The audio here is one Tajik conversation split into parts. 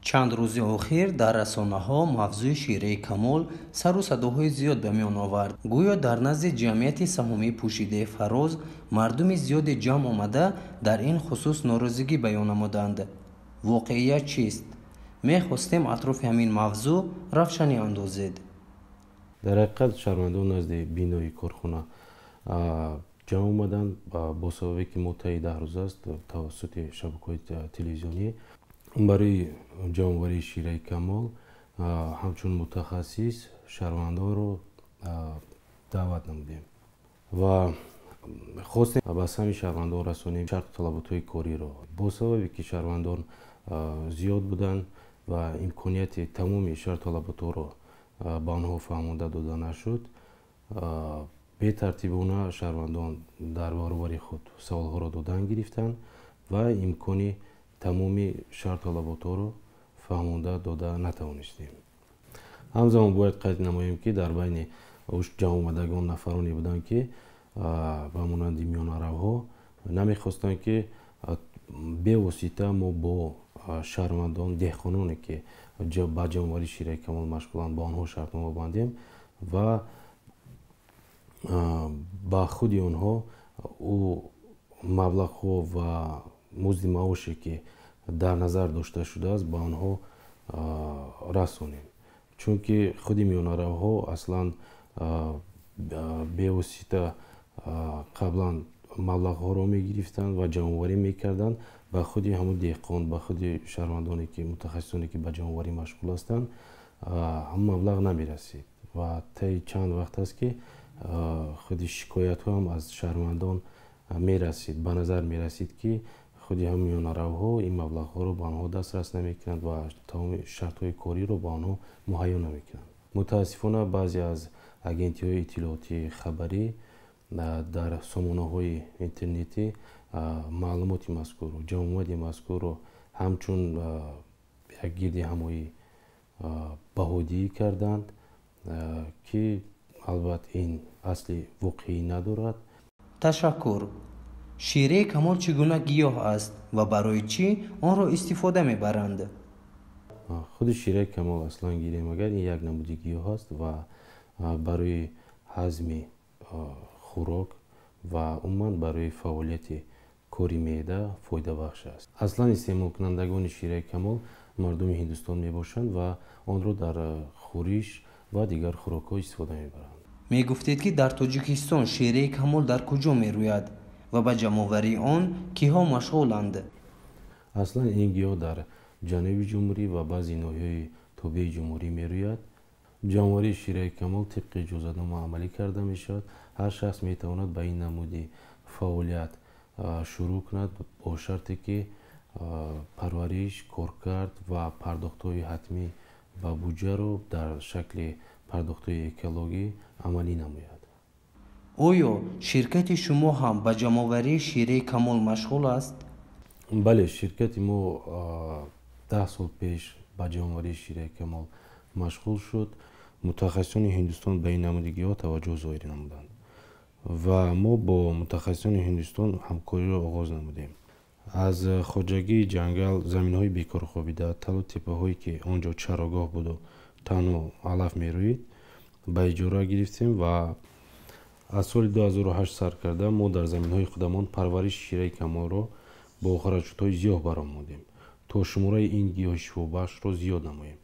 Чанд рӯзи охир дар расонаҳо мавзӯи шираи Камол сару садоҳои зиёд ба миён овард. Гӯё дар назди ҷамъияти саҳомии пӯшидаи Фароз мардуми зиёде ҷамъ омада, дар ин хусус норозигӣ баён намуданд. Воқеият чист? Мехостем, атрофи ҳамин мавзӯъ равшанӣ андозед. Дар ҳақиқат, шаҳрвандон назди бинои корхона ҷамъ омаданд, бо сабабе ки мо таи 10 рӯз аст тавассути шабакаҳои телевизионӣ барои ҷамъоварии шираи Камол ҳамчун мутахассис шаҳрвандонро даъват намудем ва хостем ба самъи шаҳрвандон расонем шарту талаботҳои кориро. Бо сабабе ки шаҳрвандон зиёд буданд ва имконияти тамоми шарту талаботҳоро ба онҳо фаҳмонда дода нашуд, бетартибона шаҳрвандон дар баробари худ саволҳоро додан гирифтанд ва имкони тамоми шарту талаботҳоро фаҳмонда дода натавонистем. Ҳамзамон бояд қайд намоем, ки дар байни ҷамъомадагон нафароне буданд, ки ба монанди миёнаравҳо намехостанд, ки бевосита мо бо шаҳрвандон, деҳқононе, ки ба ҷамъоварии шираи Камол машғуланд, бо онҳо шартнома бандем ва ба худи онҳо ӯ маблағҳо ва музди маоше, ки дар назар дошта шудааст, ба онҳо расонем, чунки худи миёнаравҳо аслан бевосита қаблан маблағҳоро мегирифтанд ва ҷамъоварӣ мекарданд, ба худи ҳамун деҳқон, ба худи шаҳрвандоне, ки мутахассисоне, ки ба ҷамъоварӣ машғул ҳастанд, ҳамун маблағ намерасид. Ва таи чанд вақт аст, ки худи шикоятҳо ҳам аз шаҳрвандон мерасид. Ба назар мерасид, ки худи ҳам миёнаравҳо ин маблағҳоро ба онҳо дастрас намекунанд ва тамоми шартҳои кориро ба онҳо муҳайё намекунанд. Мутаассифона, баъзе аз агентиҳои иттилоотии хабарӣ дар сомонаҳои интернетӣ маълумоти мазкурро, ҷамъомади мазкурро ҳамчун як гирди ҳамоӣ баҳодиҳӣ карданд, ки албатта ин асли воқеӣ надорад. Ташаккур. Шираи Камол чӣ гуна гиёҳ аст ва барои чӣ онро истифода мебаранд? Худи шираи Камол, аслан гирем агар, ин як намуди гиёҳ аст ва барои ҳазми хӯрок ва умуман барои фаъолияти кори меъда фоидабахш аст. Аслан истеъмолкунандагони шираи Камол мардуми Ҳиндустон мебошанд ва онро дар хӯриш ва дигар хӯрокҳо истифода мебаранд. Мегуфтед, ки дар Тоҷикистон шираи Камол дар куҷо мерӯяд ва ба ҷамъоварии он киҳо машғуланд? Аслан ин гиёҳ дар ҷануби ҷумҳурӣ ва баъзе ноҳияҳои тобеи ҷумҳурӣ мерӯяд. Ҷамъоварии шираи Камол тибқи иҷозатнома амалӣ карда мешавад. Ҳар шахс метавонад ба ин намуди фаъолият шурӯъ кунад, бо шарте ки парвариш, коркард ва пардохтҳои ҳатмӣ ба буҷаро дар шакли пардохтҳои экологӣ амалӣ намояд. Оё ширкати шумо ҳам ба ҷамъоварии шираи Камол машғул аст? Бале, ширкати мо 10 сол пеш ба ҷамъоварии шираи Камол машғул шуд. Мутахассисони Ҳиндустон ба ин намуди гиёҳ таваҷҷӯҳ зоҳир намуданд ва мо бо мутахассисони Ҳиндустон ҳамкориро оғоз намудем. Аз хоҷагии ҷангал заминҳои бекор хобида, талу теппаҳое, ки он ҷо чарогоҳ буду танҳо алаф мерӯид, ба иҷора гирифтем ва аз соли 2008 сар карда мо дар заминҳои худамон парвариши шираи Камолро бо хараҷотҳои зиёд баромадем, то шумораи ин гиёҳи шифобахшро зиёд намоем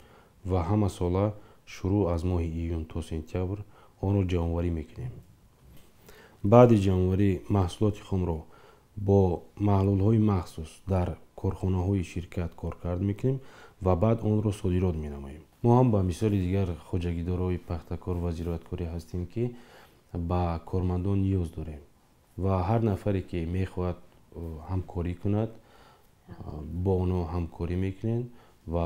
ва ҳамасола шурӯъ аз моҳи июн то сентябр онро ҷамъоварӣ мекунем. Баъди ҷамъоварӣ маҳсулоти хомро бо маҳлулҳои махсус дар корхонаҳои ширкат коркард мекунем ва баъд онро содирот менамоем. Мо ҳам ба мисоли дигар хоҷагидорои пахтакор ва зироаткорӣ ҳастем, ки ба кормандон ниёз дорем ва ҳар нафаре, ки мехоҳад ҳамкорӣ кунад, бо онҳо ҳамкорӣ мекунем ва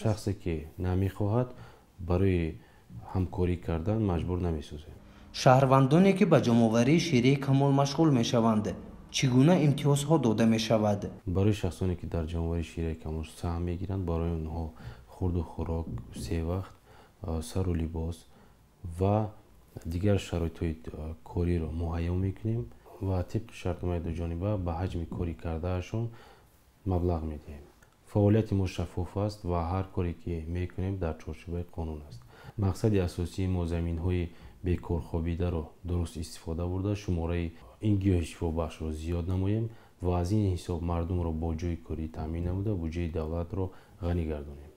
шахсе, ки намехоҳад, барои ҳамкорӣ кардан маҷбур намесозем. Шаҳрвандоне, ки ба ҷамъоварии шираи Камол машғул мешаванд, чӣ гуна имтиёзҳо дода мешавад? Барои шахсоне, ки дар ҷамъоварии шираи Камол саҳм мегиранд, барои онҳо хурду хӯрок се вақт, сару либос ва дигар шароитҳои кориро муҳайё мекунем ва тибқи шартномаи дуҷониба ба ҳаҷми кори кардаашон маблағ медиҳем. Фаъолияти мо шаффоф аст ва ҳар коре ки мекунем, дар чорчӯбаи қонун аст. Мақсади асосии мо заминҳои бекорхобидаро дуруст истифода бурда, шумораи ин гиёҳи шифобахшро зиёд намоем ва аз ин ҳисоб мардумро бо ҷойи корӣ таъмин намуда, буҷаи давлатро ғанӣ гардонем.